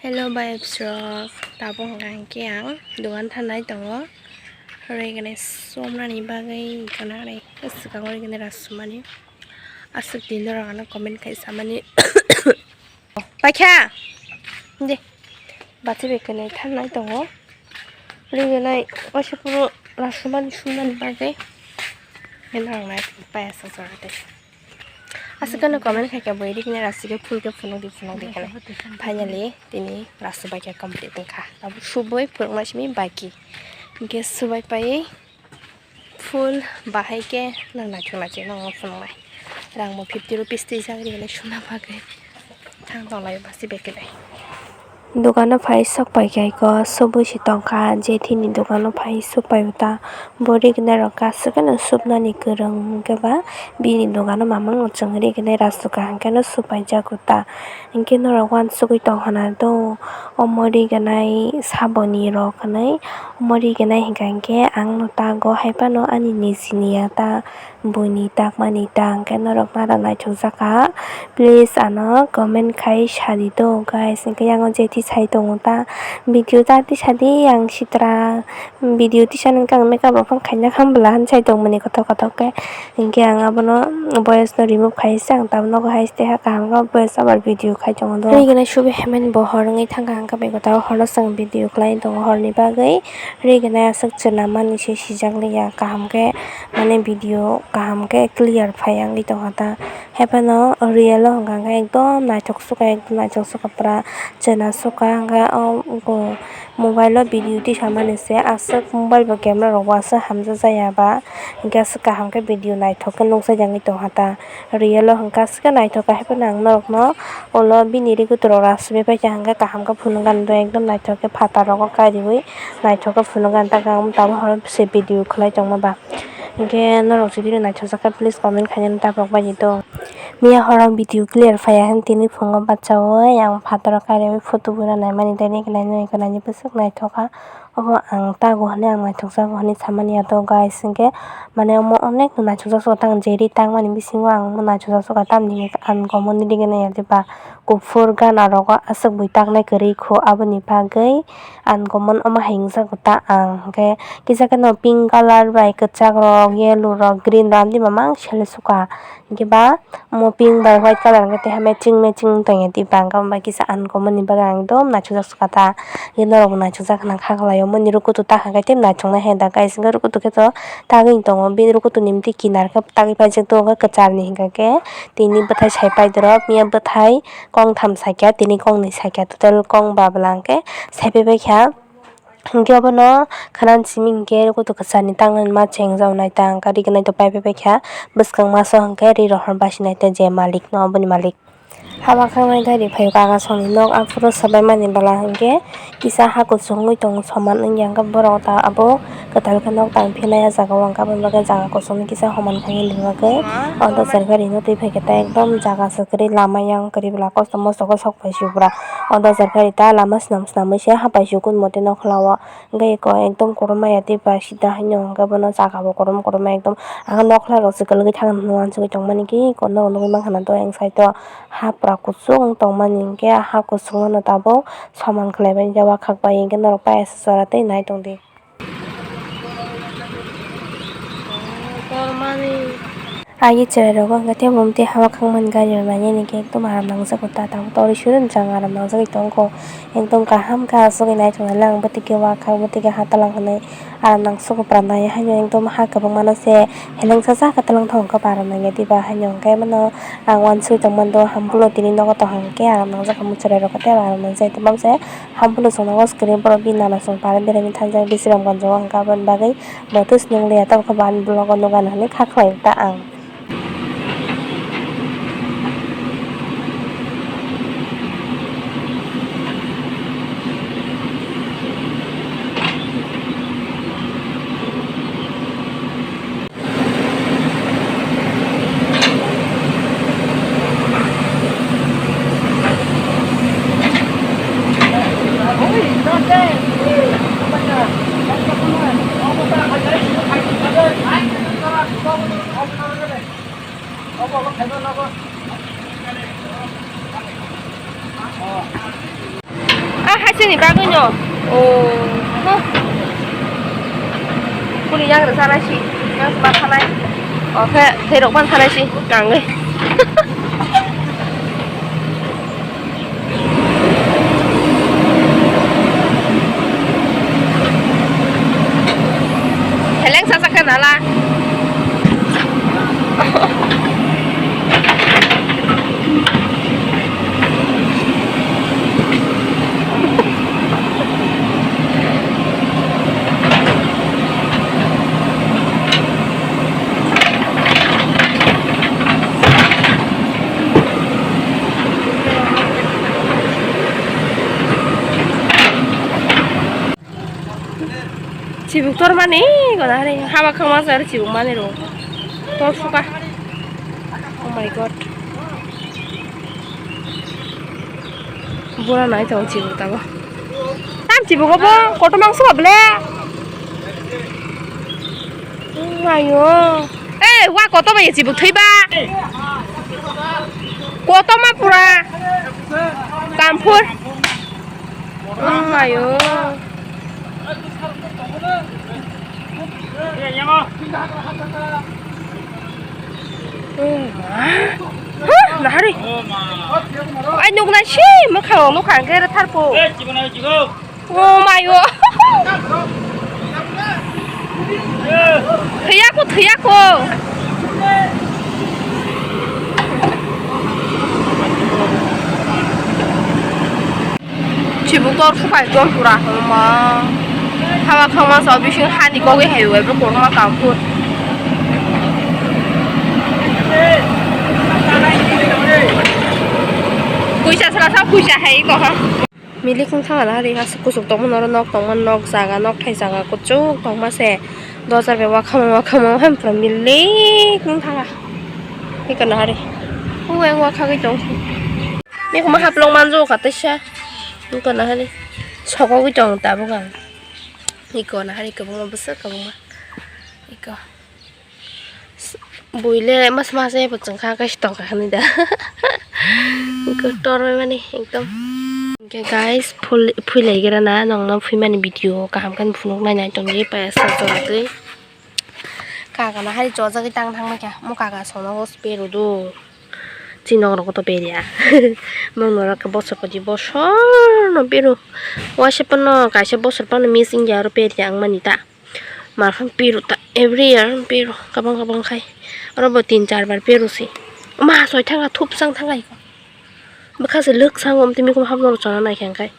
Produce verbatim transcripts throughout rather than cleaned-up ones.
Hello vibes rok, tabuk hwnkha hwnkhe ang dogan thanai tongo, rwgwnai somnani bagwi gana rwgwnai rasumani. Aswk twi norok ano comment khai samani. Paikha de, bachi bai kwnwi thanai tongo, rwgwnai waisa phuru rasumani sumnani bagwi norok nai paya sa jora tei. Aswk no comment khai khe bui rikna rasike phul khe phunuk di phunuk di hinwi. Finally tini rasu bai khe complete wngkha. Abo subui phunukna simi baki. Hwnkhe subai pai phul bahai khe nang naithok naithok no phunuknai. Rang bo fifty rupees twijak riknai sumna bagwi. Thang tong lai basi bag khe. Dogano phai sok pai khe ko subui si tongkha, je thini dogano phai sok pai ta, bo riknai rok aswk no supnani kwrwng hwnkhe ba bini dogano mamang no chwng riknai rasukha hwnkhe no supai jago ta, hwnkhe norok uansugui tong hana do omo riknai saboni rok hinwi, omo riknai hwnkha hwnkhe ang no tago haiphano ani niji ni ya ta. Buini takmani ta hwnkhe norok nara naithokjakha, please ano comment khai sadi do guys, hwnkhe yang o je tisai tongo ta video ta tisadi, ang sitra video tisani wngkha ang makeup rok phano khaina kha bwla hinwi sai tongmani kothok kothok khe, hwnkhe ang abono voice no remove khai se ang tabuk nogo hai se tei ha kaham khe voice over video khai tongo do. Riknai subi hemani bo hor wngwi thangkha, hwnkhe bai kwtal horo chwng video khlai tongo horni bagwi. Riknai aswk chwla mani se sijak liya, kaham khe mane video kaham khe clear phai wngwi tongkha ta. Haiphano real o hwnkha hwnkhe ekdom naithok sukha, ekdom naithok sukha pura chwla sukha. Hwnkhe o mobile o video tisamani se aswk mobile bo camera rok bo aswk hamjak jaya ba, hwnkhe aswk kaham khe video naithok khe nukjagwi tongkha ta. Real o hwnkha aswk khe naithok khe, haiphano ang norokno ulo bini ri kuturok rasugwi paikha hwnkhe kaham khe phunukgani do, ekdom naithok khe phatar rogo kariui naithok khe phunukgani, takhe ang tabuk horo se video khlai tongma ba. Hwnkhe norok jodi naithokjak khe please comment khainani dakrok baidi do. Miya horo video clear phaiya hwn tini phungo bachaui ang phataro kariui photo bura naimani, tei nini khe nainani bwswk naithok kha. Obo ang tago hwnwi ang naithokjago hwnwi samani ya to guys, hinkhe mane omo onek no naithokjak sukha, tang jeri tangmani bisingo ang omo naithokjak sukha, tamni hwnwi ang omo nini gana ya diba kuphur gana rogo aswk bui taknai kwrwi khu, aboni bagwi ang omo omo hai wngjago ta ang, hinkhe kisa kheno pink colour bai kwchak rok, yellow rok, green rok, amtwi mamang sele sukha. Hinkhe ba omo pink bai white colour hwnkhe tei hai matching matching wng tongya, tei bangkha bai kisa uncommon ni bagwi ang ekdom naithokjak sukha ta. Hinkhe norokbo naithokjak nang kha khlaio, omo ni rukutu ta hwnkhe tei naithoknai hai da guys, hinkhe rukutu khe to tagwi tongo, bini rukutu ni mtwi kinar khe tagwi paijak tongo, kwchar ni hinkha khe tini bwthai sai pai dorop, miya bwthai kong tham sakya, tini kong nwi sakya, total kong ba bwla hwnkhe sai pai pai kha. Hinkhe obono khwnani simi hinkhe rukutu kwcharni tangnani ma chengjak nai ta, hwnkhe rignai to pai pai kha, bwskang maso hinkhe ri rohor basinai ta je malik no, oboni malik. Haba khangnai gari phai o kaga songni nok, aphuru swbaimani bwla hinkhe kisa ha kuchuk wngwi tongo, soman wngya hinkhe borok ta abo kwtal khe nok tang phinai ah jaga o, hinkhe aboni bagwi jaga kuchukno kisa homan khainani bagwi o doser gari no twi phaikhe ta ekdom jaga se kwrwi, lama yang kwrwi bwla kosom moso khe sok pai si o pura. O doser gari ta lama swnam swnamwi se hapai si o kun mote nokhola o. Hwnkhe eko ekdom kotorma ya tei bai sida haino hwnkhe bono jaga bo kotorma kotorma ekdom. Ang nokhola rok se kwlwgwi thangna hwnwi uansugwi tongmani ki, eko norok nugwi mankha na to ayang side o hapra kuchuk wng tongmani, hwnkhe ah ha kuchukno no tabuk soman khlaibai hwnkhe wakhak bai hwnkhe norok pai aswk jora tei nai tongdi. Ayuk cherai rogo hwnkhe tei bo tei haba khangmani gari rok nainani khe ekdom aram nangjago ta, tabuk tori suri jang aram nangjagwi tongo, ekdom kaham khe asugwi naithok nai lang bwtwi khe wakhak bwtwi khe hatalang hinwi aram nangsugo pura nai haino ekdom ha kwbangma no se helengsa sa khe twlang thok hwnkhe aram nangya diba haino hwnkhe mano ang uansugwi tongmani do, hambulo tini nogo tong hwnkhe aram nangjak kha cherai rok tei aram nangjak tei mokhe. Habuno chwngno o kwrwi borok bini nana chwng pare berai thang jak Bisramganj o, hwnkhe aboni bagwi bo tei se nung liya, tabukhe bo ani vlog o nukha hinwi kha khlai ta ang. Haisini bagwi no. Oh. Huh. Kuni yang rwsa nai si. Yang sma sanai. Oke, tei rok pan sanai si. Kangwi. Heleng sasak ka nala. Chibuk tor mani gona hari haba khangma se aro chibuk mani ro tor suka. Oh my god. Bura nai tong chibuk tabo. Tam chibuk obo koto mangso ba ble. Oh my god. Eh, wa koto ba ye chibuk thoi ba. Koto ma pura. Kampur. Oh my god. Huh, nahari. Ai, nuknai si, mwkhang, mwkhang khe tharpo. Oh my god. Thwiya ko, thwiya ko. Chibuk tor sukai tor pura hwnma. Haba khama sa bising hani kogwi hai wai bro korma kampur. Puisa sala sa puisa hai ko ha. Milik wng thang nahari aswk kuchuk tongma noro nok tongma nok jaga nok thai jaga kuchuk tongma se dojar bai wakhama wakhama hai pura milik wng thang. Iko nahari o yang wakhagwi tong. Eko ma haplok manjak kha teisa. Wngkha nahari sokogwi tong tabuk ang. Eko nahari kwbangma bwswk kwbangma. Eko buile mas mas ebo chwngkha kaisa tongkha hinwi da. Eko tormani ekdom. Hwnkhe guys, phul-, phulaigra na nongno phimani video kaham khe phunuk nai nai tongdi payasa joratwi. Kaka na hari chojagwi tang thang mankha. Mo kaka sono go speru do. Chini nok rogo to peria. Mo norok bosor padi bosor no peru. Waisa pano kaisa bosor pano miss India aro peria ang mani ta. Markhang peru ta every year peru kabang kabang khai. Aro bo tin char bar peru si. Ma soi thanga thup sang thanga iko. Bwkha se lwk sango omtwi mikum hapno chana nai khe ang khai.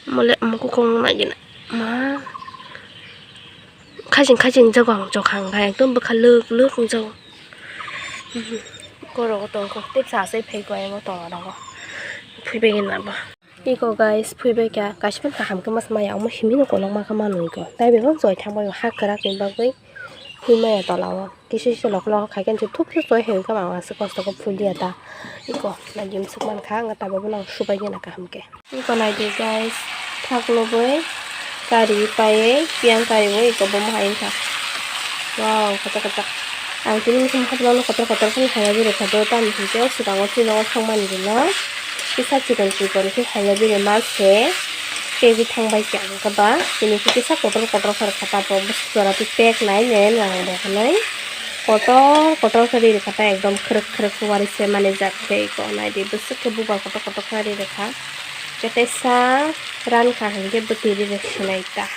Mole mokokong nai gina. Ma. Khajing khajing jago ang jokha ang khai ekdom bwkha lwk lwk wng jago. Koro tongkho tei bwsa asai phai koi mo tongo nogo. Phui bai gina bo. Iko guys phui bai kha kaisa phano kaham khe masa maya omo himino kolok ma kha manu iko. Tai bebak joi thang bai ha kwrak ni bagwi phui maya tola o. Kisa kisa lok lok khai khe thupsa choi hai wngkha ang aswk kosto khe phulya ta. Iko nai gim swk mankha ang tabuk bo nang subai gana kaham khe. Iko nai di guys thak loboi kari paiwi piyang kari bo iko bomo hai wngkha. Wow kotor kotor ang tini mithim hapla no kotor kotor khe hai rwkha do tamni hwnkhe o swkango chini nogo thangmani rwno kisa chikon chikon khe hai rwmani se. Tei thang bai khe ang khe ba tini khe kisa kotor kotor khe rwkha ta bo bwswk jora tei pek nai nai ang bo hinwi kotor kotor khe ri rwkha ta ekdom khwrwk khwrwk khe uari se manwi jak tei eko nai di bwswk khe bubar kotor kotor khe ri rwkha tei teisa ran kha hinkhe bwtwi ri rwkha sinai ta.